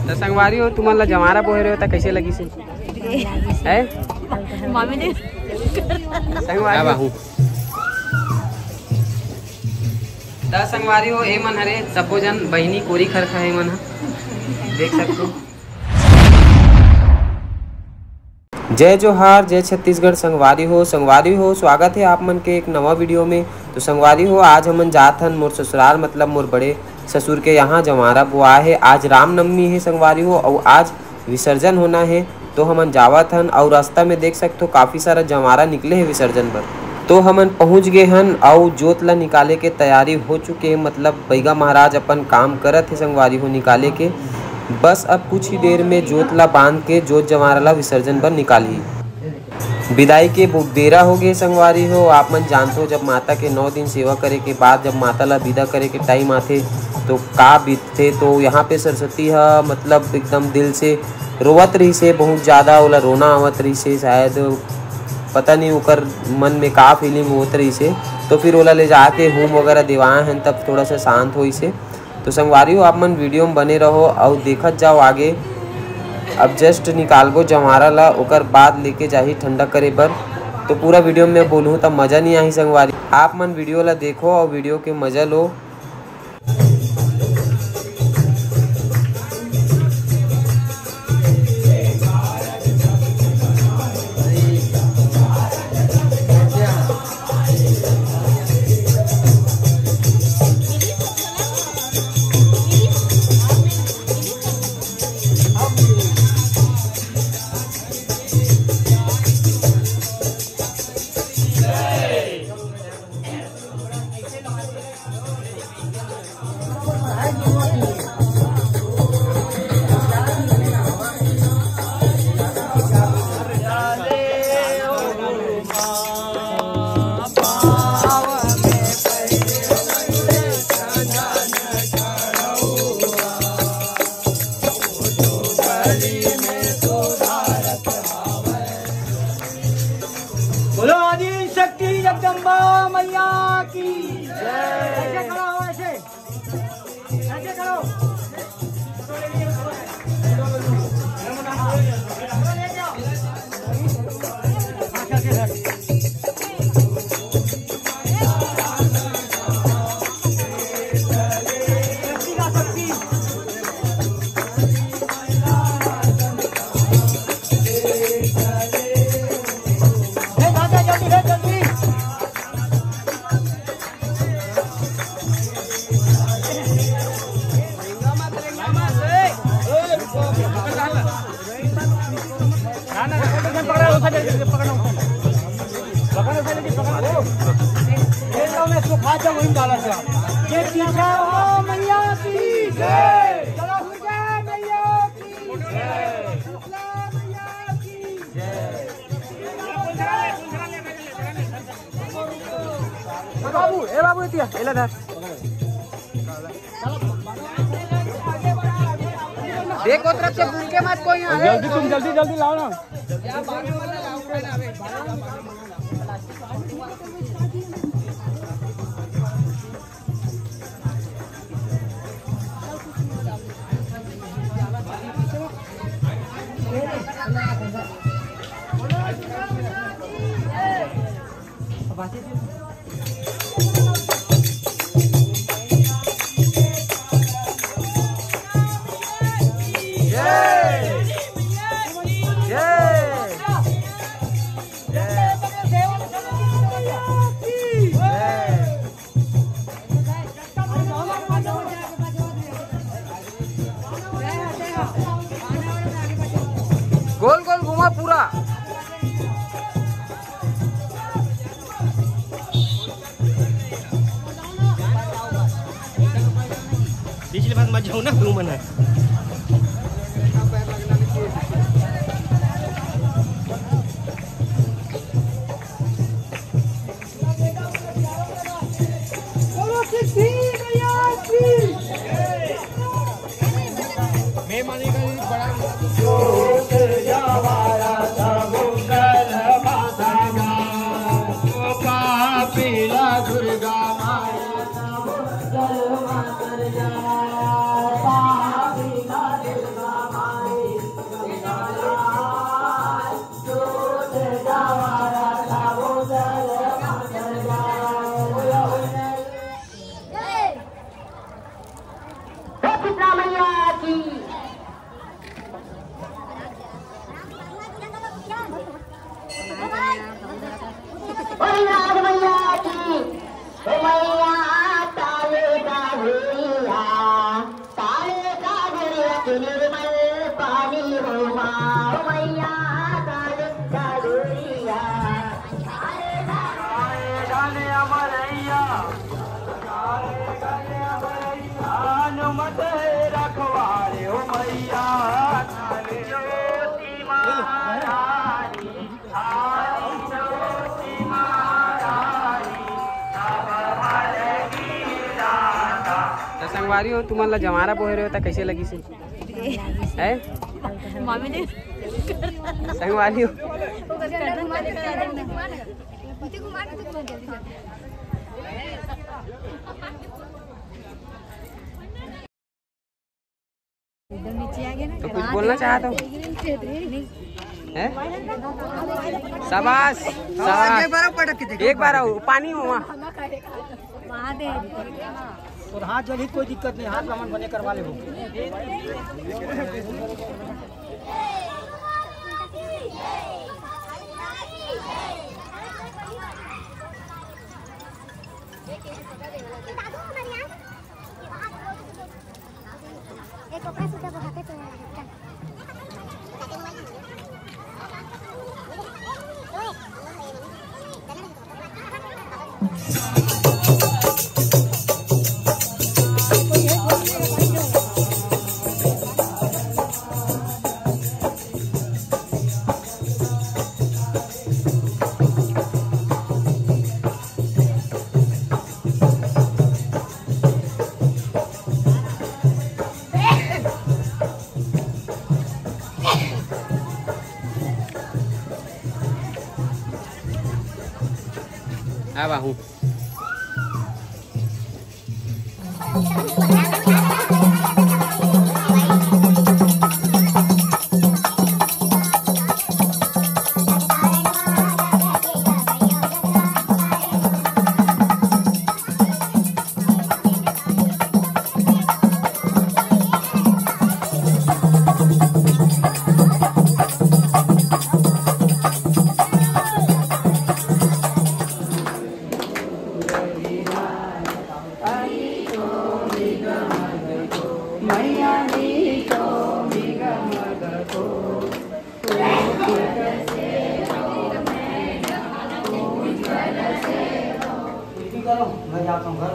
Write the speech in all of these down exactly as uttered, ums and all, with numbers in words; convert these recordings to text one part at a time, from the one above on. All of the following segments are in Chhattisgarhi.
त संगवारी हो, तुमन ला जंवारा बोहे रहे हो, त कैसे लगिस हे? हैं? मामी ने संगवारी हो। त संगवारी हो, ए मन हरे सब्बो जन बहिनी कोरी खरखा हे मन ह। देख सकथो। जय जोहार, जय छत्तीसगढ़ संगवारी हो। संगवारी हो, स्वागत हे आप मन के एक नवा वीडियो में। तो संगवारी हो, आज हमन जात हन मोर ससुराल, मतलब मोर बड़े ससुर के यहाँ जंवारा बोआए हे। आज रामनवमी हे संगवारी हो, अउ आज विसर्जन होना हे। तो हमन जावत हन, अउ रास्ता में देख सकथो काफी सारा जंवारा निकले हे विसर्जन बर। तो हमन पहुंच गे हन, अउ जोत ला निकाले के तैयारी हो चुके हे, मतलब बइगा महाराज अपन काम करत हे संगवारी हो निकाले के। बस अब कुछ ही देर में जोत ला बांध के जोत जंवारा ला विसर्जन बर निकालही। बिदाई के बु-, बेरा हो गे संगवारी हो। आप मन जानथो, जब माता के नौ दिन सेवा करे के बाद जब माता ला बिदा करे के टाइम आथे, तो का बीतथे। तो यहाँ पे सरस्वती ह, मतलब एकदम दिल से रोवत रहिस हे, बहुत ज्यादा ओला रोना आवत रहिस हे, शायद पता नहीं ओकर मन में का फीलिंग होत रहिस हे। तो फिर ओला ले जाके हूम वगैरह देवाए हन, तब थोड़ा सा शांत होइस हे। तो संगवारी हो, आप मन वीडियो में बने रहो अउ देखत जाओ आगे। अब जस्ट निकालबो जंवारा ला, ओकर बाद लेके जाही ठंडा करे बर। तो पूरा वीडियो में बोलूँ त मजा नहीं आही संगवारी। आप मन वीडियो ला देखो अउ वीडियो के मजा लो। बोलो आदि शक्ति जगदम्बा मैया की जय। ऐसे खड़ा हो, ऐसे, ऐसे खड़ा हो। बाबू, ए बाबू, एतिया, एला धर। देखो तरफ से भूल के मत कोई यहाँ। जल्दी, तुम जल्दी, जल्दी लाओ ना। गोल गोल घुमा पूरा। पिछले बार मत जाओ ना, तू मना। संगवारी हो, तुमन ला जवारा बोहे रहे हो, त कैसे लगिस हे? हैं? मामी जी। संगवारी हो। तो कुछ बोलना चाहत हो? हैं? शाबाश, शाबाश। एक बार आओ, पानी हो वहाँ। और हाथ जल्दी, कोई दिक्कत नहीं, हाथ लमन बने करवा लेबो। आ बाहू। कुछ भी करो, मैं जाता हूँ घर।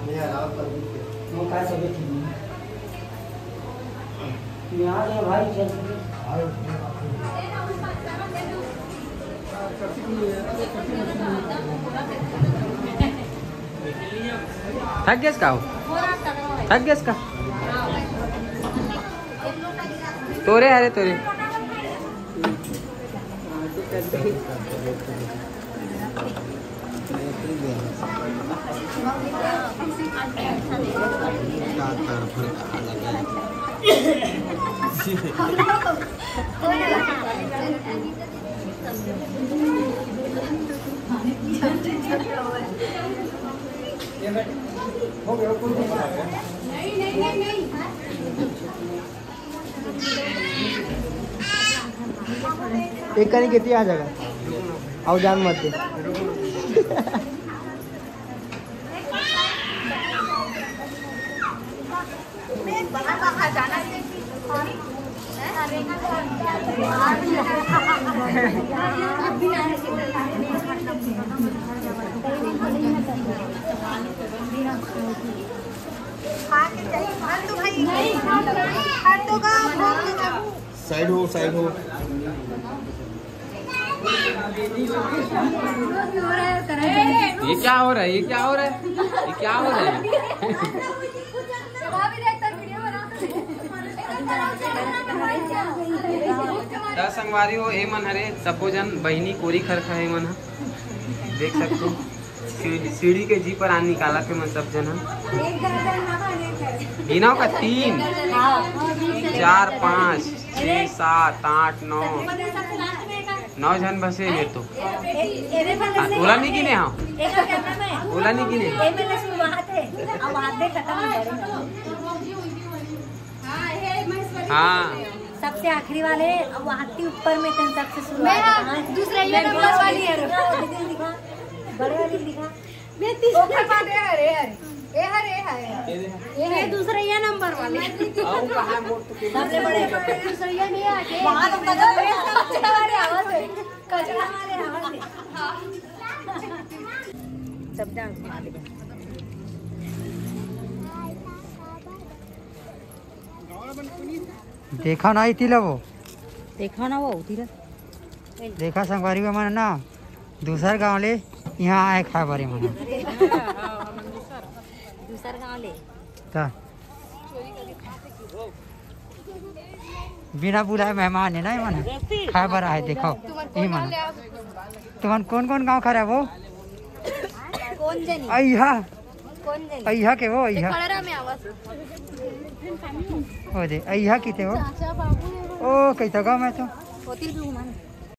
मैं आराम कर दूँ। वो का सभी ठीक है। यहाँ से भाई चल। थक गए इसका हो? थक गए इसका? तोरे, अरे तोरे। एक कनी के आ जाएगा। आओ जान मत दे। साइड हो, साइड हो। ये क्या हो रहा है? ये क्या हो रहा है? ये क्या हो रहा है? त संगवारी हो, ए मन हरे सबो जन बहिनी कोरी खरखा हे मन ह, देख सकते हो। सीढ़ी, सीढ़ी के जी पर आन निकाला थे मन सब जन ह। गिनाओ का, तीन, चार, पाँच, छः, सात, आठ, नौ, नौ झन बसे हे तो। हाँ, ओला नहीं गिने, हाँ। ओला नहीं गिने। हाँ। सबसे आखिरी वाले, अब वो हाथी ऊपर में तेन सबसे शुरुआत। मैं, हाँ, दूसरा ये नंबर वाली है। बड़े वाली दिखा। मैं तीसरा वाले, अरे, अरे। ए हरे, ए हरे। ये दूसरा ये नंबर वाले। आओ, कहाँ है मोर तो? सबसे बड़े। दूसरा ये नहीं आके। वहाँ तो कचरा वाले, सबसे बड़े आवाज है। कचरा वाले आवाज है। सब जान। देखा ना इतिला वो। देखा ना वो उतिला। देखा संगवारी बा मन ना, दूसर गांव ले यहाँ आए खाए बारे मन। दूसर गांव ले। त बिना बुलाए मेहमान हे ना, ये मन खाए बर आए। देखो, ये मन तुमन कोन कोन गाँव खा रहे वो? कोन जनी? अइहा। कोन जनी? अइहा के वो, अइहा। खड़ा रहा, मैं आवाज। ओ दे, अइहा किते वो? चाचा बाबू हे वो। ओ, कहिथों गा मैं तो। होतिल भी घुमान।